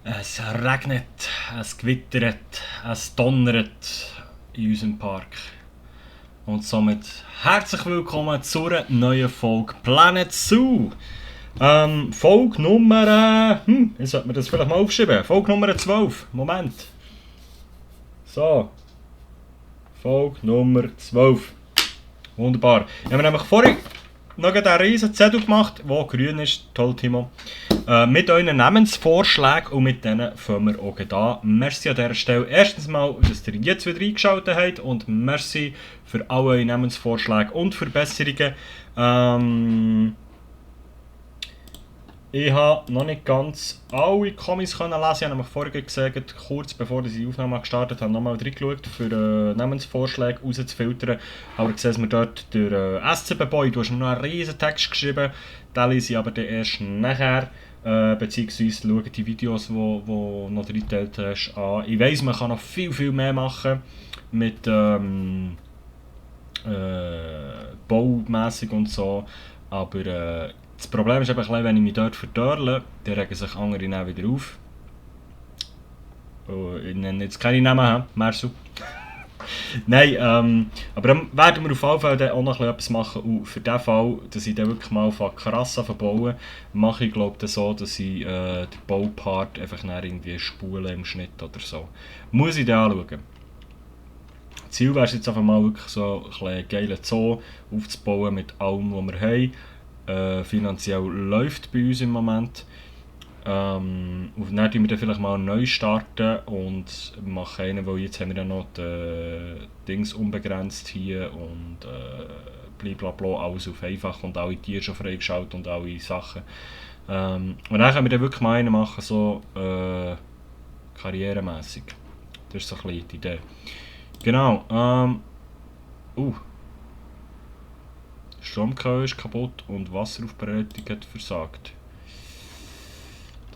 Es regnet, es gewittert, es donnert in unserem Park. Und somit herzlich willkommen zur neuen Folge Planet Zoo. Folge Nummer... jetzt sollte man das vielleicht mal aufschreiben. Folge Nummer 12. Moment. So. Folge Nummer 12. Wunderbar. Ich habe nämlich vorhin noch einen riesen Zettel gemacht, der grün ist. Toll, Timo. Mit euren Namensvorschlägen und mit denen fangen wir auch an. Merci an dieser Stelle erstens mal, dass ihr jetzt wieder eingeschaltet habt und merci für alle eure Namensvorschläge und Verbesserungen. Ich habe noch nicht ganz alle Comics lesen. Ich habe nämlich vorher gesagt, kurz bevor ich die Aufnahme gestartet habe, nochmal reingeschaut, für Namensvorschläge rauszufiltern. Aber ich sehe, dass wir dort durch SCB-Boy, du hast mir noch einen riesen Text geschrieben, den lese ich aber dann erst nachher. Beziehungsweise schaue die Videos, die noch reingeteilt hast, an. Ich weiss, man kann noch viel mehr machen mit baumässig und so, aber das Problem ist eben, wenn ich mich dort verdörle, dann regen sich andere dann wieder auf. Ich nenne jetzt keine Namen, Mersu. Nein, aber dann werden wir auf jeden Fall auch noch etwas machen. Und für den Fall, dass ich dann wirklich mal krass verbauen, mache ich glaube so, dass ich den Baupart einfach irgendwie spule im Schnitt oder so. Muss ich dann anschauen. Ziel wäre es jetzt einfach mal wirklich so einen geilen Zoo aufzubauen mit allem, was wir haben. Finanziell läuft bei uns im Moment. Und dann starten wir vielleicht mal neu starten und machen einen, weil jetzt haben wir ja noch die Dings unbegrenzt hier und blablabla, alles auf einfach und alle Tiere schon freigeschaltet und alle Sachen. Und dann können wir dann wirklich mal einen machen, so karrieremässig. Das ist so ein bisschen die Idee. Genau. Stromkabel ist kaputt und Wasseraufbereitung hat versagt.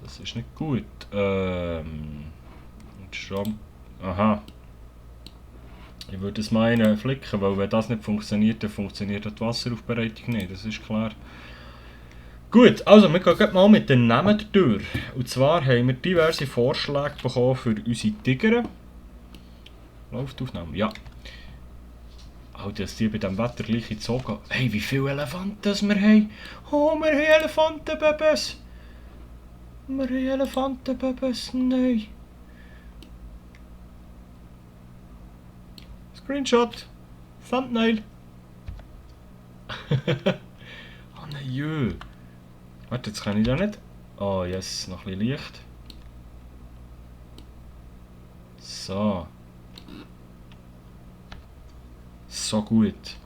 Das ist nicht gut. Strom... Aha. Ich würde es meinen flicken, weil wenn das nicht funktioniert, dann funktioniert die Wasseraufbereitung nicht, das ist klar. Gut, also wir gehen mal mit den Namen durch. Und zwar haben wir diverse Vorschläge bekommen für unsere Tiger. Läuft die Aufnahme? Ja. Auch dass die bei diesem Wetter gleich in die Zoo gehen. Hey, wie viele Elefanten wir haben! Oh, wir haben Elefantenbabys! Wir haben Elefantenbabys, nein! Screenshot! Thumbnail! Oh nein, jö! Warte, jetzt kann ich da nicht. Oh, yes, noch ein bisschen Licht. So. So gut.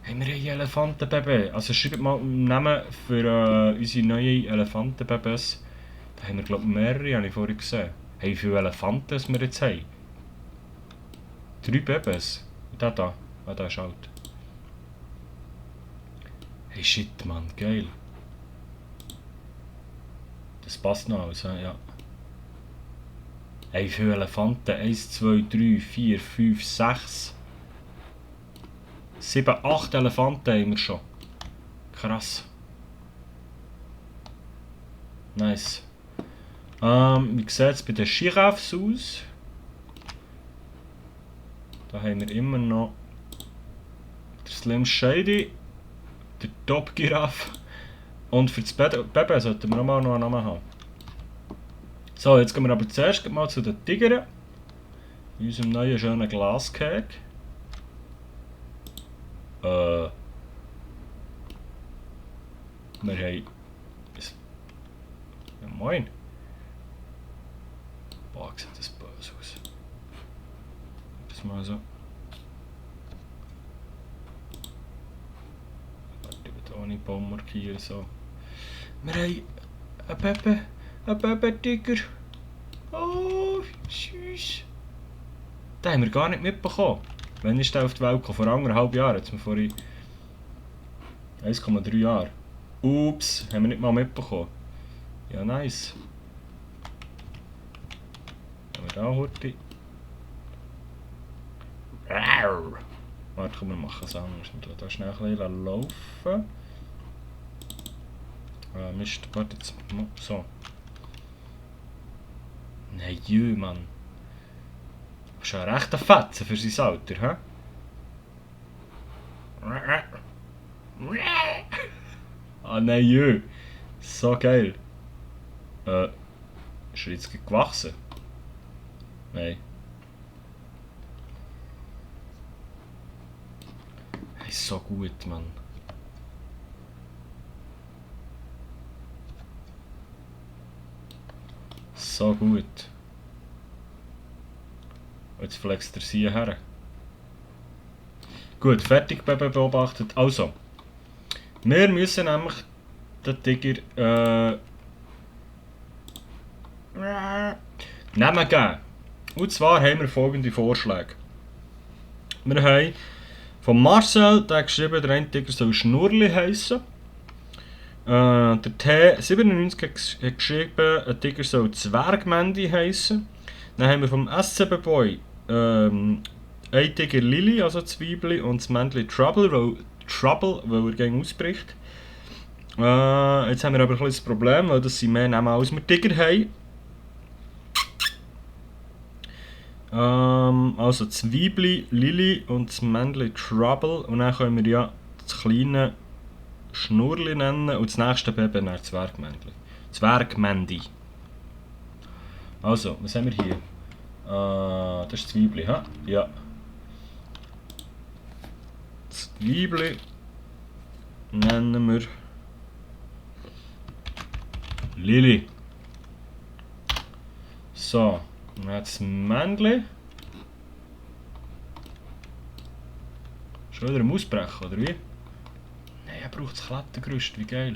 Hey, wir haben Elefantenbaby. Also schreibt mal einen Namen für unsere neuen Elefantenbabys. Da haben wir glaube ich mehrere, habe ich vorhin gesehen. Hey, wie viele Elefanten wir jetzt haben? 3 Babys. Da. Ah, der ist alt. Hey, shit, Mann, geil. Das passt noch alles, ja. Hey, wie viele Elefanten? 1, 2, 3, 4, 5, 6. 7, 8 Elefanten haben wir schon. Krass. Nice. Wie sieht es bei den Giraffes aus? Da haben wir immer noch den Slim Shady, den Top Giraffe. Und für das Baby sollten wir noch einen Namen haben. So, jetzt gehen wir aber zuerst mal zu den Tigern. In unserem neuen schönen Glascake. Wir haben... Ja, moin. Boah, sieht das böse aus. Das mal so. Warte, ich will ohne Baum markieren, so. Wir haben einen Baby-Tiger. Oh, süß. Den haben wir gar nicht mitbekommen. Wann ist der auf die Welt gekommen? Vor 1,5 Jahren, jetzt vorhin 1,3 Jahre. Ups, haben wir nicht mal mitbekommen. Ja, nice. Haben wir da heute. Warte, komm, wir machen es anders. Wir da schnell ein bisschen laufen. Mist, warte jetzt. So. Nein, jö, Mann. Das ist ja ein rechter Fetzen für sein Alter, hä? Ah, nein, jö. So geil. Ist er jetzt gewachsen? Nein. Hey, so gut, Mann. So gut. Jetzt flext er sie her. Gut, fertig beobachtet. Also, wir müssen nämlich den Tiger Namen geben. Und zwar haben wir folgende Vorschläge. Wir haben von Marcel der geschrieben, der eine Tiger soll Schnurli heissen. Der T97 hat geschrieben, ein Tiger soll Zwergmendi heissen. Dann haben wir vom SCB Boy ein Tiger Lili, also Zwiebeli, und das Männchen Trouble, weil er gegen ausbricht. Jetzt haben wir aber ein kleines Problem, weil das sind mehr Namen als wir Tiger haben. Also Zwiebeli, Lili und das Männchen Trouble. Und dann können wir ja das kleine Schnurli nennen und das nächste Baby dann Zwergmännchen. Zwergmendi. Also, was haben wir hier? Das ist Zwiebeli, ha? Ja. Zwiebeli nennen wir Lili. So, und jetzt das Männchen. Schon wieder am Ausbrechen, oder wie? Nein, er braucht das Klettergerüst, wie geil.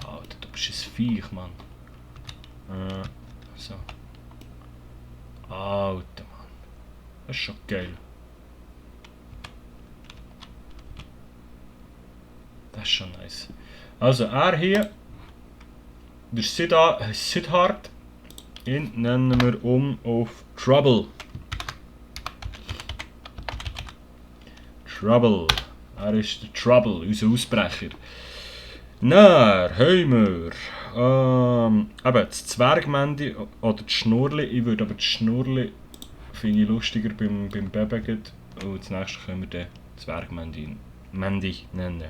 Alter, du bist ein Viech, Mann. So. Alter, Mann. Das ist schon geil. Das ist schon nice. Also, er hier, der Siddharth, ihn nennen wir um auf Trouble. Trouble. Er ist der Trouble, unser Ausbrecher. Dann haben wir eben das Zwergmendi oder das Schnurli. Ich würde aber das Schnurli finde ich lustiger beim Baby. Und das nächste können wir den Zwergmendi nennen.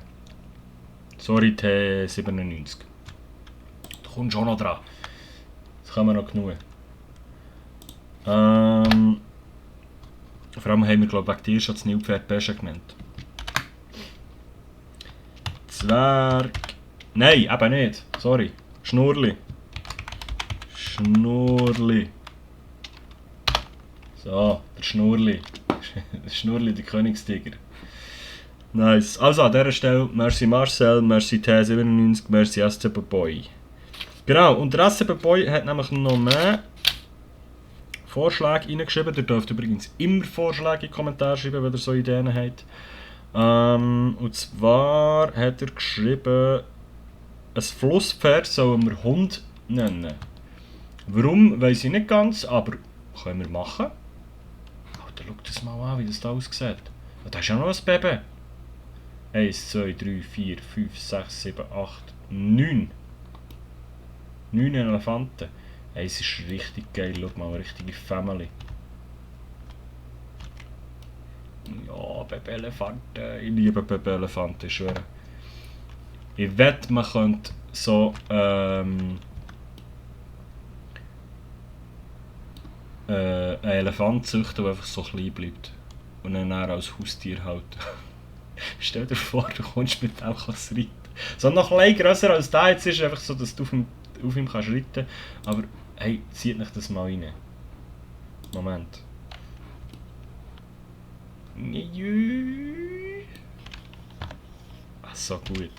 Sorry, T97. Da kommt schon noch dran. Das können wir noch genug. Vor allem haben wir, glaube ich, wegen dir schon das Nilpferd Pesche genannt. Zwerg. Nein, eben nicht. Sorry. Schnurli. Schnurli. So, der Schnurli. Der Schnurli, der Königstiger. Nice. Also an dieser Stelle, merci Marcel, merci T97, merci SCB Boy. Genau, und der SCB Boy hat nämlich noch mehr Vorschläge reingeschrieben. Ihr dürft übrigens immer Vorschläge in die Kommentare schreiben, wenn ihr so Ideen habt. Und zwar hat er geschrieben, ein Flusspferd sollen wir Hund nennen. Warum, weiss ich nicht ganz, aber können wir machen. Alter, schau das mal an, wie das da aussieht. Da ist ja noch ein Baby. 1, 2, 3, 4, 5, 6, 7, 8, 9. 9 Elefanten. Hey, es ist richtig geil, schau mal, eine richtige Family. Ja, Baby-Elefanten. Ich liebe Baby-Elefanten, ich schwöre. Ich wette, man könnte so einen Elefant züchten, der einfach so klein bleibt. Und dann als Haustier halten. Stell dir vor, du kommst mit dem reiten. So noch ein bisschen grösser als der jetzt ist, einfach so, dass du auf ihm kannst reiten. Aber hey, zieht nicht das mal rein. Moment. Ach, so gut.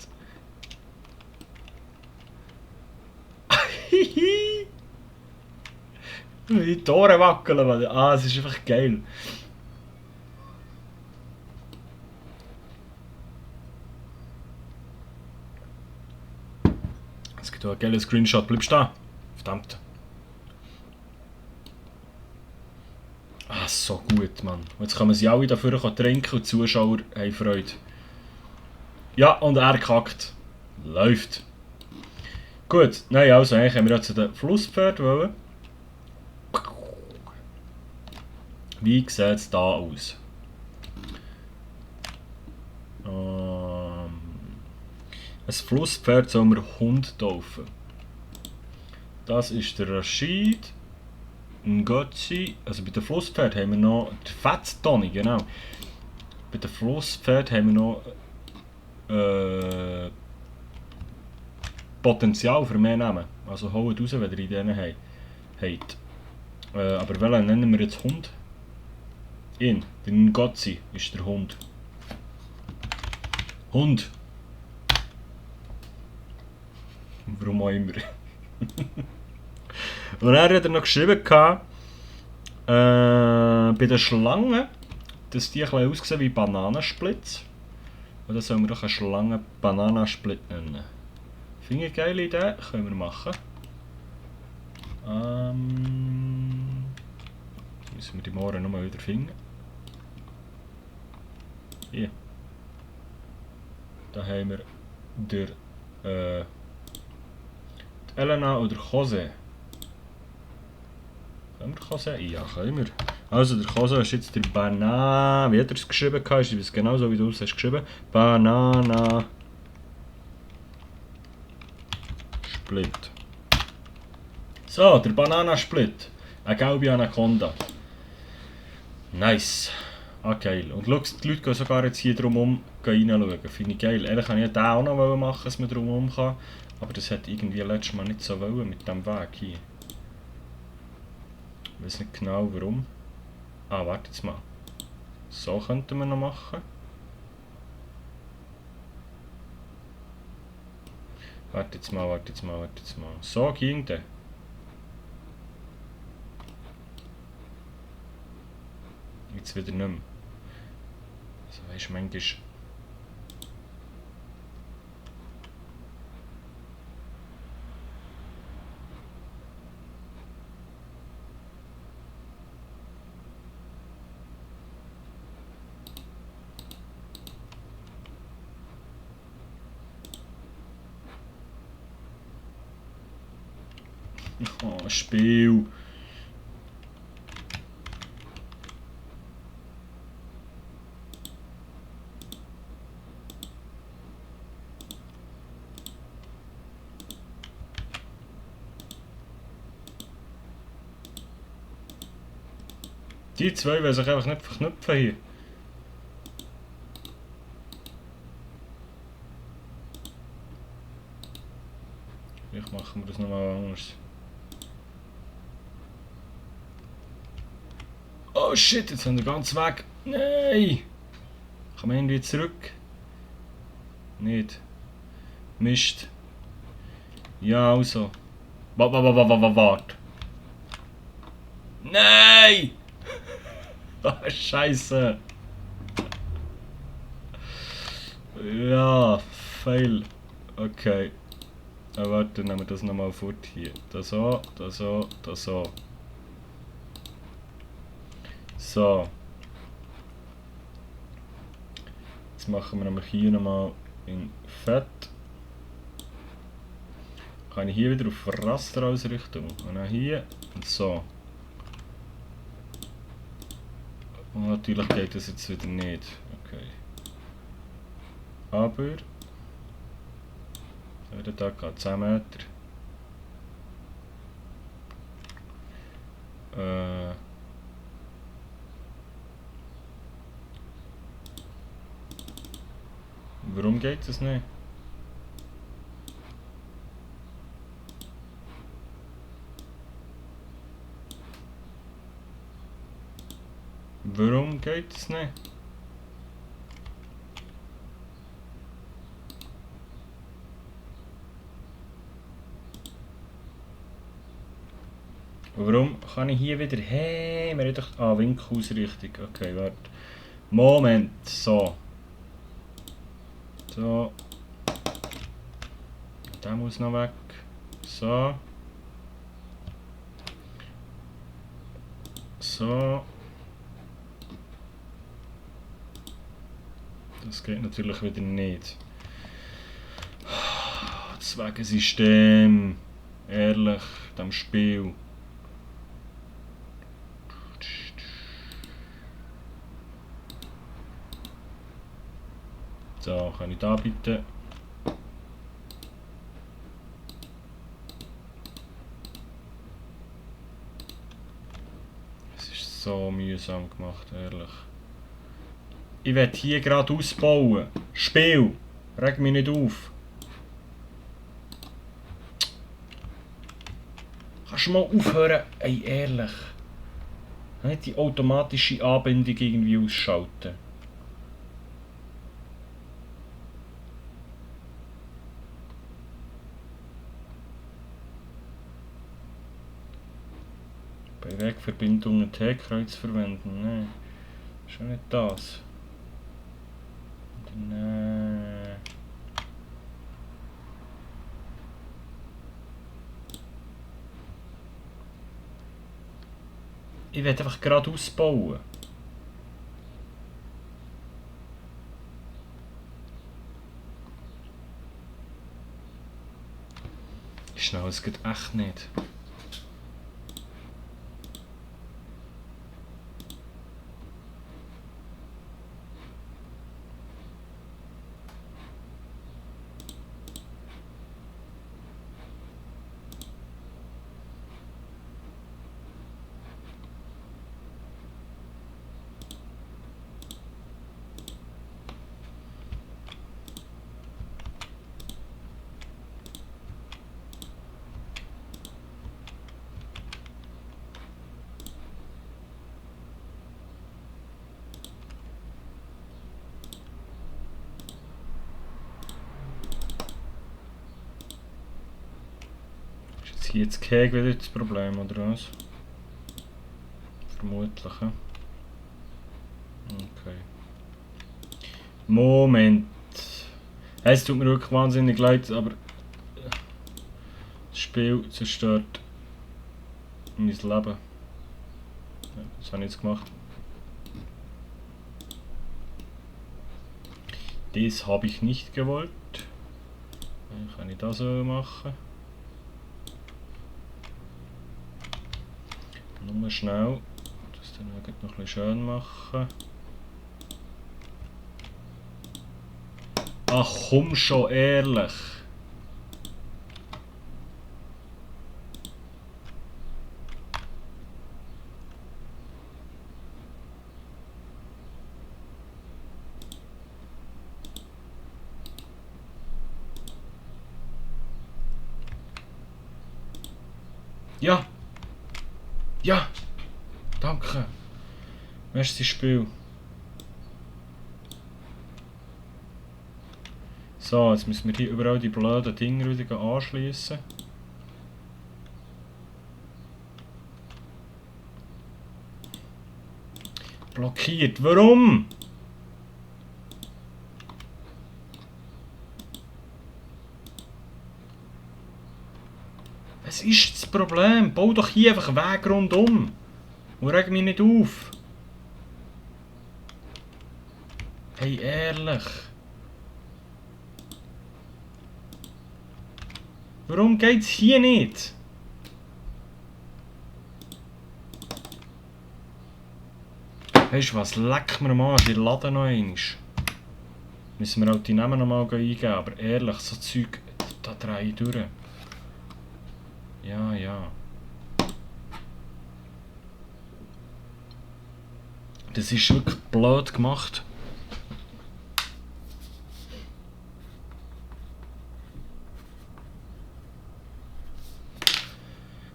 Die Tore wackeln, Mann. Ah, es ist einfach geil. Es gibt auch einen geilen Screenshot. Bleibst du da? Verdammt. Ah, so gut, Mann. Jetzt können sie alle dafür trinken und die Zuschauer haben Freude. Ja, und er kackt. Läuft. Gut, nein, also eigentlich haben wir jetzt den Flusspferd wollen. Wie sieht es da aus? Ein Flusspferd soll mir Hund taufen. Das ist der Rashid. Ngotzi. Also bei den Flusspferd haben wir noch die Fetttonny, genau. Bei den Flusspferd haben wir noch Potenzial für mehr Namen. Also holt raus, wenn ihr in denen habt. Aber welchen nennen wir jetzt Hund? Der Ngotzi ist der Hund. Hund! Warum auch immer. Und er hat noch geschrieben, bei den Schlangen, dass die ein bisschen aussehen wie Bananensplits. Und dann sollen wir doch eine Schlange Bananensplit nennen. Finde ich eine geile Idee, können wir machen. Müssen wir die morgen nochmal wieder finden. Hier. Da haben wir der Elena oder Jose. Können wir Jose? Ja, können wir. Also der Jose ist jetzt der Banana. Wie hat er es geschrieben? Ich weiß genau so, wie du es hast geschrieben. Banana Split. So, der Banana Split. Eine gelbe Anaconda. Nice. Ah, geil. Und schau, die Leute gehen sogar jetzt hier drumherum reinschauen. Finde ich geil. Ehrlich kann ich den auch noch machen, dass man drumherum kann. Aber das hat irgendwie letztes Mal nicht so wollen mit dem Weg hier. Ich weiß nicht genau warum. Ah, warte jetzt mal. So könnten wir noch machen. Warte jetzt mal. So ging der. Jetzt wieder nicht mehr. So, weisst du, manchmal... Oh, Spiel. Die zwei wollen sich einfach nicht verknüpfen hier. Vielleicht machen wir das nochmal anders. Oh shit, jetzt sind wir ganz weg. Nein! Kann man irgendwie zurück? Nicht. Mist. Ja, also. Warte. Nein! Ah, Scheiße. Ja, fail. Okay. Aber warte, dann nehmen wir das nochmal fort hier. Das so. So. Jetzt machen wir nämlich hier nochmal in Fett. Kann ich hier wieder auf Raster ausrichten. Und dann hier und so. Und natürlich geht das jetzt wieder nicht. Okay. Aber... Da geht 10 Meter. Warum geht das nicht? Warum geht das nicht? Warum kann ich hier wieder... Hey, wir haben doch... Ah, Winkelausrichtung. Okay, warte. Moment, so. So. Der muss noch weg. So. So. Das geht natürlich wieder nicht. Das Wegensystem. Ehrlich, dem Spiel. So, kann ich da bitte... Es ist so mühsam gemacht, ehrlich. Ich will hier gerade ausbauen. Spiel! Reg mich nicht auf. Kannst du mal aufhören? Ey, ehrlich. Nicht die automatische Anbindung irgendwie ausschalten. Bei Wegverbindungen T-Kreuz verwenden. Nein. Schon nicht das. Nein. Ich will einfach gerade ausbauen. Schnell, es geht echt nicht. Ist hier jetzt Keg wieder das Problem, oder was? Vermutlich, ja. Okay. Moment. Es tut mir wirklich wahnsinnig leid, aber das Spiel zerstört mein Leben. Ja, das habe ich jetzt gemacht. Das habe ich nicht gewollt. Dann kann ich das so machen. Nur schnell das dann noch ein bisschen schön machen. Ach komm schon, ehrlich. Ja! Ja! Danke! Merci Spiel. So, jetzt müssen wir hier überall die blöden Dinger wieder anschließen. Blockiert, warum? Was ist das Problem? Bau doch hier einfach einen Weg rundum. Und reg mich nicht auf. Hey, ehrlich. Warum geht's hier nicht? Weißt du was? Leck mir mal, die laden noch einmal. Müssen wir auch die Namen noch mal eingeben, aber ehrlich, so Zeug, da drehe ich durch. Ja, ja. Das ist wirklich blöd gemacht.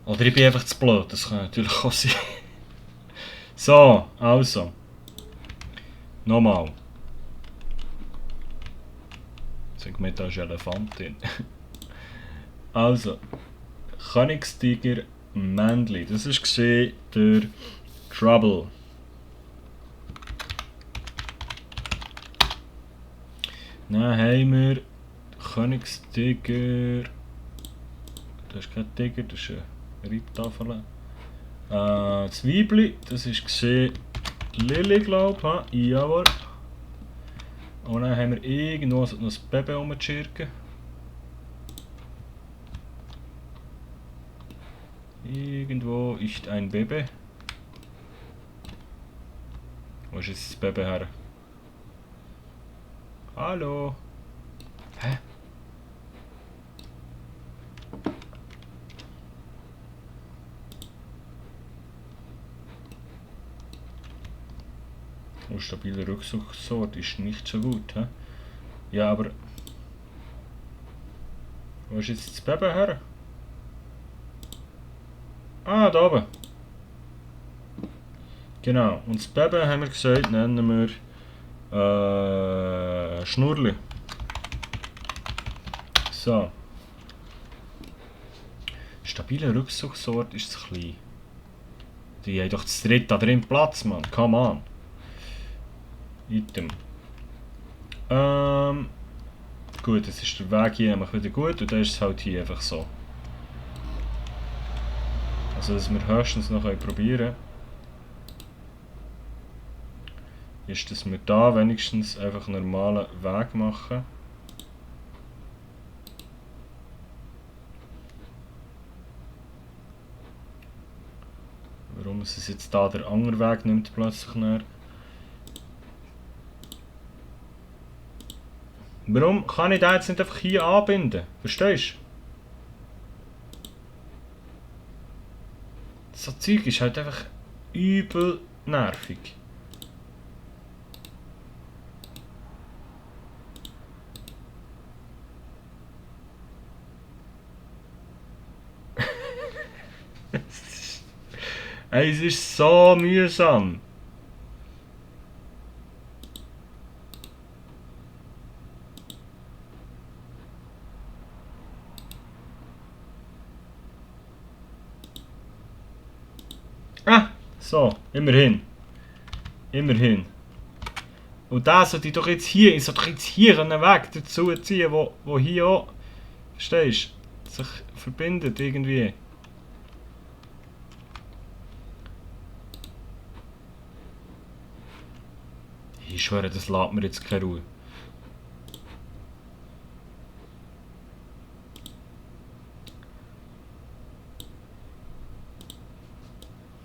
Oder ich bin einfach zu blöd, das kann natürlich auch sein. So, also. Nochmal. Sag mir, da ist ein Elefant drin. Also. Königstiger Männli. Das war der Trouble. Dann haben wir Königstiger. Das ist kein Tiger, das ist eine Reibtafel. Das Weibli, das war Lilly, glaube ich. Jawohl. Und dann haben wir irgendwo noch ein Baby rumgeschirken. Irgendwo ist ein Baby. Wo ist jetzt das Baby her? Hallo. Hä? Oh, stabiler Rückzugsort ist nicht so gut, hä? Ja, aber... Wo ist jetzt das Baby her? Ah, da oben. Genau. Und das Baby, haben wir gesagt, nennen wir... Schnurrli. So. Stabiler Rückzugsort ist zu klein. Die haben doch das dritte da drin Platz, Mann. Come on. Item. Gut, jetzt ist der Weg hier nämlich wieder gut und dann ist es halt hier einfach so. Also, dass wir höchstens noch probieren können, ist, dass wir da wenigstens einfach einen normalen Weg machen. Warum es jetzt da der andere Weg nimmt plötzlich näher. Warum kann ich den jetzt nicht einfach hier anbinden? Verstehst du? So Zeug ist halt einfach übel nervig. Ey, es ist so mühsam. Ah, so, immerhin. Immerhin. Und da sollte ich doch jetzt hier, ich sollte doch jetzt hier einen Weg dazu ziehen, wo hier auch, verstehst du, sich verbindet irgendwie. Ich schwöre, das lässt mir jetzt keine Ruhe.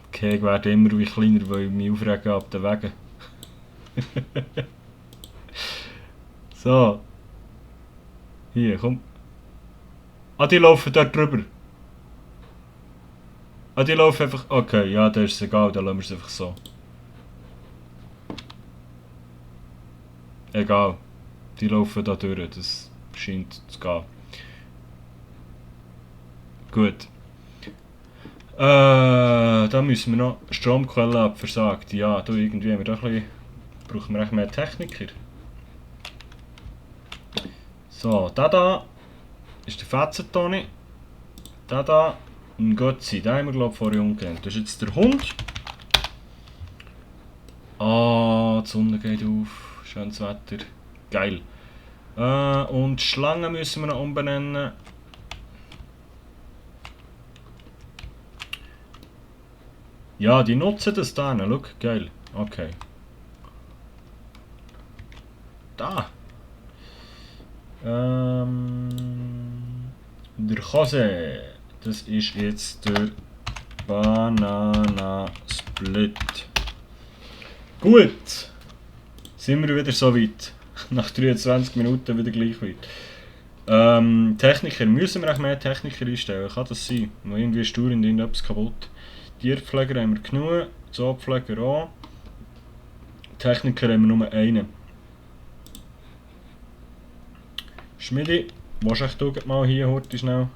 Okay, ich werde immer wie kleiner, weil ich mich aufrege ab den Wegen. So. Hier, komm. Ah, die laufen dort drüber. Ah, die laufen einfach... Okay, ja, das ist egal, dann lassen wir es einfach so. Egal. Die laufen da durch, das scheint zu gehen. Gut. Da müssen wir noch Stromquellen abversagt. Ja, da irgendwie haben wir da ein bisschen... Brauchen wir echt mehr Techniker. So, da ist der Fetzentoni. Da ein Götzi, den haben wir glaube ich vorher umgerannt. Das ist jetzt der Hund. Ah, die Sonne geht auf. Schönes Wetter. Geil. Und die Schlange müssen wir noch umbenennen. Ja, die nutzen das da. Schau, geil. Okay. Da. Der Kose. Das ist jetzt der Banana Split. Gut. Sind wir wieder so weit. Nach 23 Minuten wieder gleich weit. Techniker. Müssen wir auch mehr Techniker einstellen? Kann das sein? Weil irgendwie ist dauernd irgendetwas kaputt. Tierpfleger haben wir genug. Zoopfleger auch. Techniker haben wir nur einen. Schmidi, willst du echt mal hier heute schnell?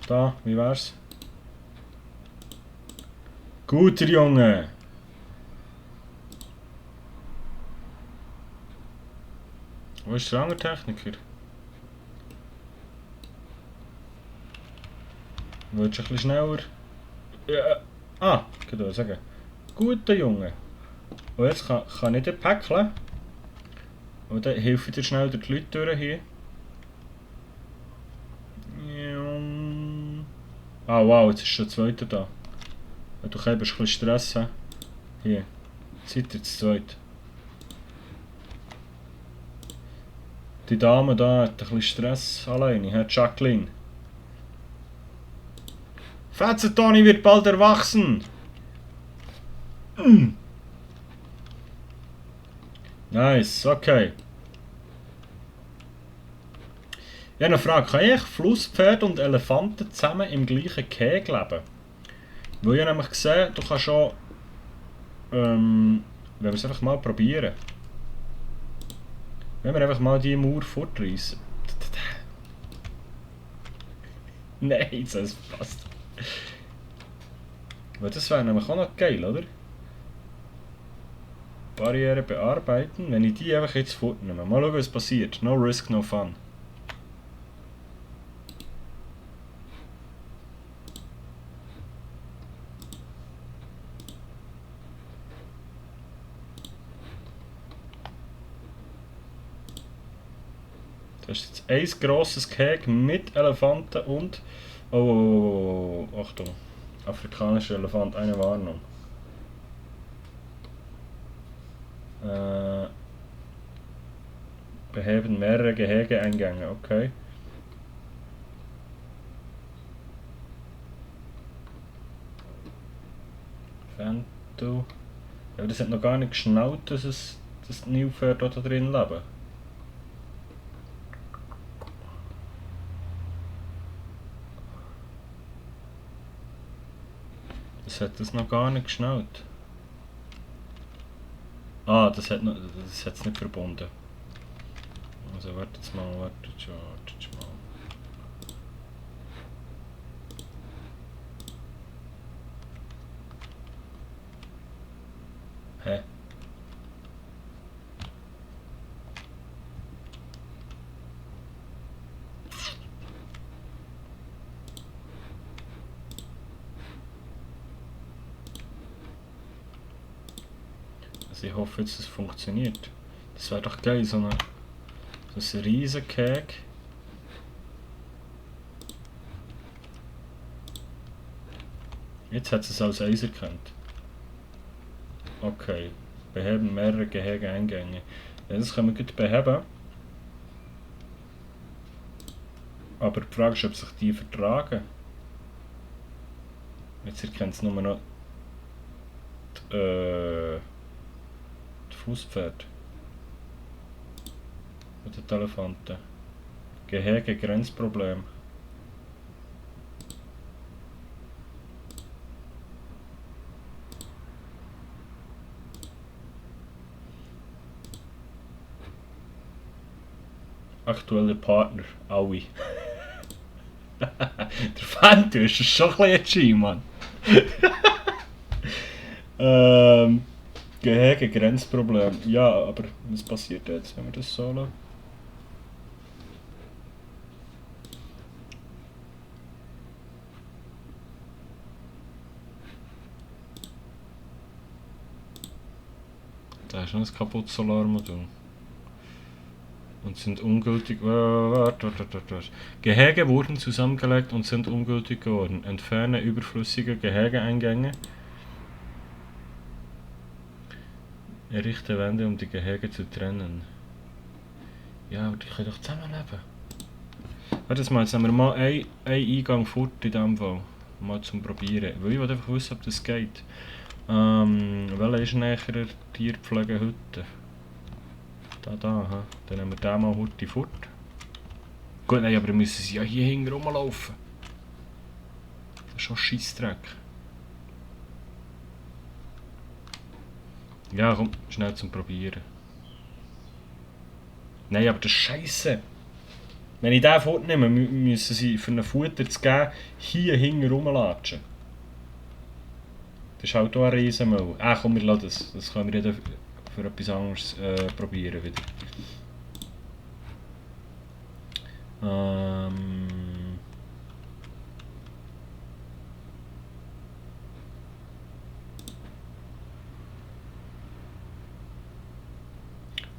Da, wie wär's? Guter Junge! Wo ist der andere Techniker? Willst du ein bisschen schneller? Ja. Ah, ich kann sagen. Guter Junge! Und jetzt kann ich den päckeln. Und dann hilft dir schnell die Leute durch hier. Ah wow, jetzt ist schon der zweite da. Du hast ein bisschen Stress. He? Hier, seid ihr das zweite. Die Dame da hat ein bisschen Stress alleine, Herr Jacqueline. Fetzentoni wird bald erwachsen! Nice, okay. Ja, eine Frage. Kann ich Flusspferde und Elefanten zusammen im gleichen Gehege leben? Weil ich habe nämlich gesehen, du kannst schon... wenn wir es einfach mal probieren. Wenn wir einfach mal die Mauer fortreißen. Nein, das passt. Weil das wäre nämlich auch noch geil, oder? Barriere bearbeiten. Wenn ich die einfach jetzt fortnehme. Mal schauen, was passiert. No risk, no fun. Das ist jetzt ein grosses Gehege mit Elefanten und... Oh, oh, oh, Achtung. Afrikanischer Elefant, eine Warnung. Beheben mehrere Gehegeeingänge, okay. Fento. Ja, das hat noch gar nicht geschnallt, dass die Nilpferde da drin leben. Das hat das noch gar nicht geschnallt. Ah, das hat es nicht verbunden. Also wartet mal. Hä? Also ich hoffe jetzt, dass es funktioniert. Das wäre doch geil, so ein riesen Gehege. Jetzt hat es als Eis erkannt. Okay. Beheben mehrere Gehegeeingänge. Ja, das können wir gut beheben. Aber die Frage ist, ob sich die vertragen. Jetzt erkennt es nur noch die Flusspferde. Oder die Elefanten. Gehege, Grenzproblem. Aktueller Partner, alle. Der Fento ist schon ein bisschen G, Mann. Gehege, Grenzproblem. Ja, aber was passiert jetzt, wenn wir das so lassen? Da ist noch ein kaputtes Solarmodul. Und sind ungültig. Warte. Gehege wurden zusammengelegt und sind ungültig geworden. Entferne überflüssige Gehegeeingänge. Errichte Wände, um die Gehege zu trennen. Ja, aber die können doch zusammenleben. Warte mal, jetzt haben wir mal einen Eingang fort in diesem Fall. Mal zum Probieren. Weil ich will einfach wissen, ob das geht. Welcher ist näher der Tierpflegehütte? Da, ha. Dann nehmen wir den mal heute fort. Gut, nein, aber müssen sie ja hier hinten rumlaufen. Das ist schon Scheissdreck. Ja, komm, schnell zum Probieren. Nein, aber das ist Scheiße. Wenn ich den fortnehme, müssen sie für einen Futter zu geben, hier hinten rumlatschen. Das ist halt auch ein Riesenmüll. Komm, wir lassen das. Das können wir ja für etwas anderes probieren wieder.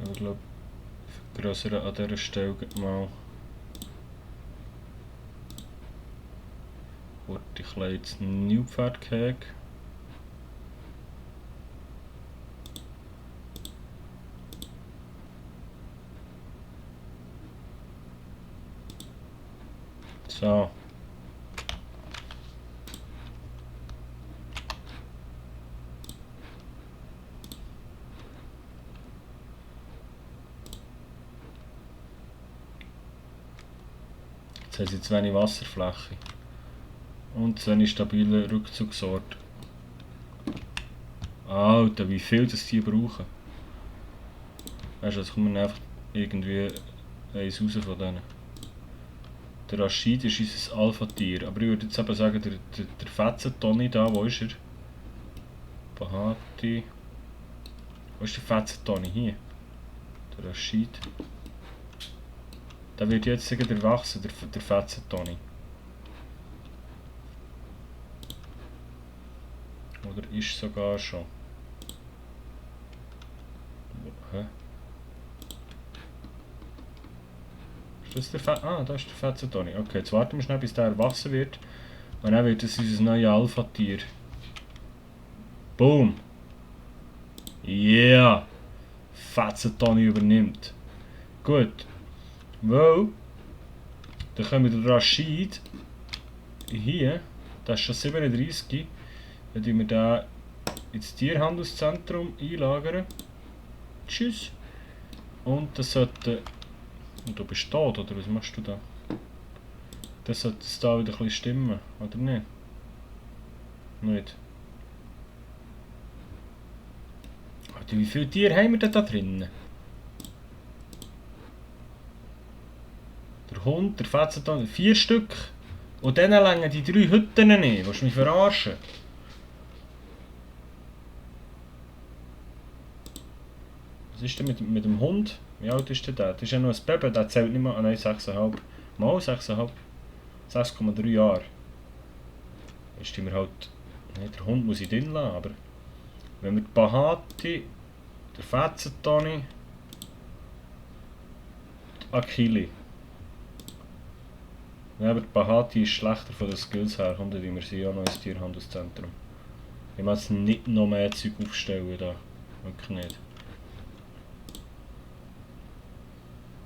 Ich glaube, vergrößern an dieser Stelle mal. Ich kleines Nilpferdgehege. So. Jetzt haben sie zu wenig Wasserfläche. Und zu wenig stabile Rückzugsort. Alter, wie viel das die brauchen. Weißt du, jetzt kommen wir einfach irgendwie eins raus von denen. Der Rashid ist unser Alpha-Tier. Aber ich würde jetzt eben sagen, der Fetzen-Toni da, wo ist er? Bahati. Wo ist der Fetzen-Toni? Hier. Der Rashid. Der wird jetzt sagen, erwachsen, der Fetzen-Toni. Oder ist sogar schon. Hä? Ist das der da ist der Fetzen-Toni. Okay, jetzt warten wir schnell, bis der erwachsen wird. Und dann wird das unser neues Alpha-Tier. Boom! Yeah! Fetzen-Toni übernimmt. Gut. Wow. Dann kommen wir den Rashid. Hier. Das ist schon 37. Dann tun wir den ins Tierhandelszentrum einlagern. Tschüss. Und das sollte... Und du bist tot, oder was machst du da? Das sollte es da wieder ein bisschen stimmen, oder nicht? Nicht. Alter, wie viele Tiere haben wir denn da drinnen? Der Hund, der Fetzen, 4 Stück. Und dann längen die 3 Hütten nicht. Willst du mich verarschen? Was ist denn mit dem Hund? Wie alt ist der? Das ist ja noch ein Baby, der zählt nicht mehr. Ah nein, 6,5. Mal 6,5. 6,3 Jahre. Ist wir halt. Nein, der Hund muss ich drin lassen, aber. Wenn wir die Bahati, der Fetzen-Toni, die Akili. Ja, aber die Bahati ist schlechter von den Skills her, kommt wir sind ja noch ins Tierhandelszentrum. Ich muss jetzt nicht noch mehr Zeug aufstellen da. Wirklich nicht.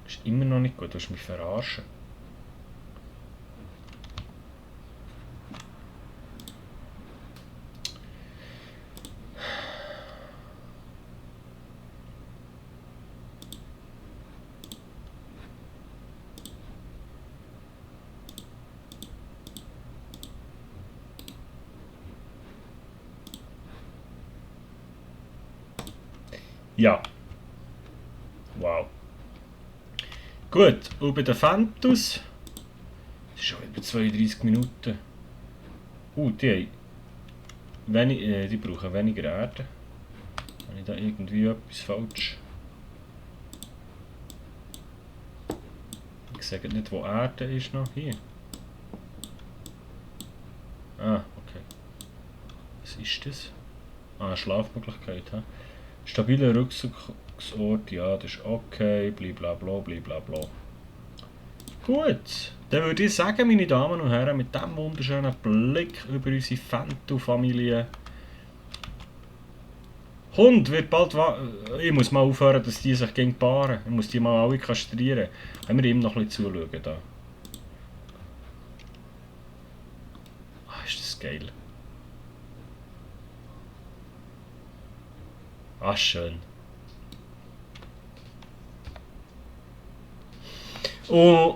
Ist immer noch nicht gut, du willst mich verarschen. Ja. Wow. Gut, und bei den Fantus. Das ist schon über 32 Minuten. Die brauchen weniger Erde. Habe ich da irgendwie etwas falsch? Ich sage nicht, wo Erde ist noch. Hier. Ah, okay. Was ist das? Ah, Schlafmöglichkeit. He? Stabiler Rückzugsort, ja, das ist okay, blablabla, blablabla. Gut, dann würde ich sagen, meine Damen und Herren, mit diesem wunderschönen Blick über unsere Fentu-Familie. Hund wird bald ich muss mal aufhören, dass die sich gegen paaren. Ich muss die mal alle kastrieren. Können wir ihm noch ein bisschen zuschauen da. Ah, ist das geil. Ah, schön. Und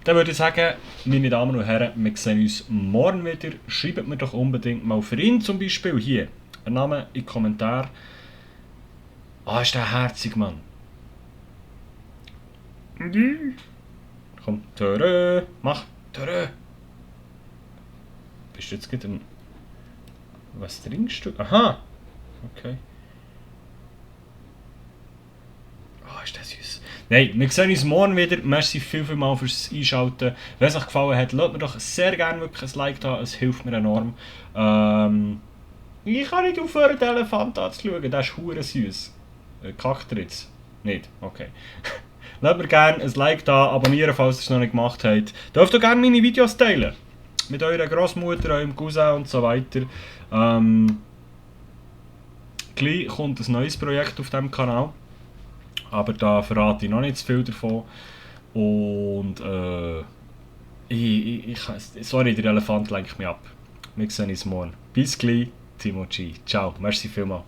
dann würde ich sagen, meine Damen und Herren, wir sehen uns morgen wieder. Schreibt mir doch unbedingt mal für ihn zum Beispiel hier einen Namen in die Kommentare. Ah, ist der herzig, Mann. Komm, Törö, mach, Törö. Bist du jetzt gerade ein... Was trinkst du? Aha! Okay. Oh, ist das süß. Nein, wir sehen uns morgen wieder. Merci vielmals fürs Einschalten. Wenn es euch gefallen hat, lasst mir doch sehr gerne wirklich ein Like da. Es hilft mir enorm. Ich kann nicht aufhören, den Elefant anzuschauen. Der ist hure süß. Kackt er jetzt? Nicht? Okay. Lasst mir gerne ein Like da, abonnieren, falls ihr es noch nicht gemacht habt. Dürft ihr gerne meine Videos teilen. Mit eurer Großmutter, eurem Cousin und so weiter. Gleich kommt ein neues Projekt auf diesem Kanal. Aber da verrate ich noch nicht zu viel davon. Und sorry, der Elefant lenkt mich ab. Wir sehen uns morgen. Bis gleich, Timo G. Ciao, merci vielmals.